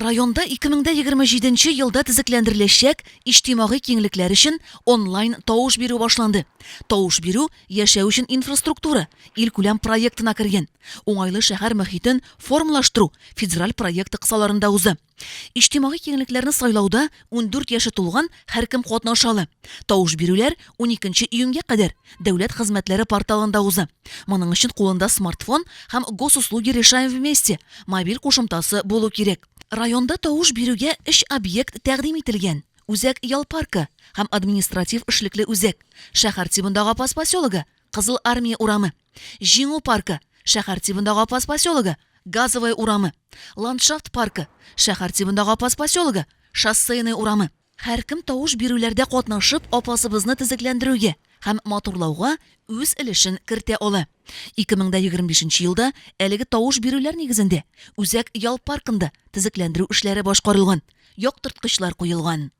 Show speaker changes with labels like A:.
A: Районда 2027 нче елда төзекләндереләчәк иҗтимагый киңлекләр өчен онлайн тавыш бирү башланды. Тавыш бирү Яшәү өчен инфраструктура илкүләм проектына кергән. Уңайлы шәһәр мохитен формалаштыру федераль проекты кысаларында узды. Иҗтимагый киңлекләрне сайлауда 14 яше тулган һәркем катнаша ала. Тавыш бирүләр 12 июньгә кадәр Дәүләт хезмәтләре порталында уза. Моның өчен кулында смартфон һәм Госуслуги решаем вместе мобиль кушымтасы булу кирәк. Районда тавыш бирүгә өч объект тәкъдим ителгән, Үзәк ял паркы һәм административ эшлекле үзәк, шәһәр тибындагы Апас поселогы, Кызыл Армия урамы, Җиңү паркы, шәһәр тибындагы Апас поселогы, Газовая урамы, Ландшафт паркы, шәһәр тибындагы Апас поселогы, Шоссейная урамы. Һәркем тавыш бирүләрдә катнашып, Апасыбызны төзекләндерүгә һәм матурлауга үз өлешен кертә ала. 2025 нче елда әлеге тавыш бирүләр нигезендә Үзәк ял паркында төзекләндерү эшләре башкарылган, яктырткычлар куелган.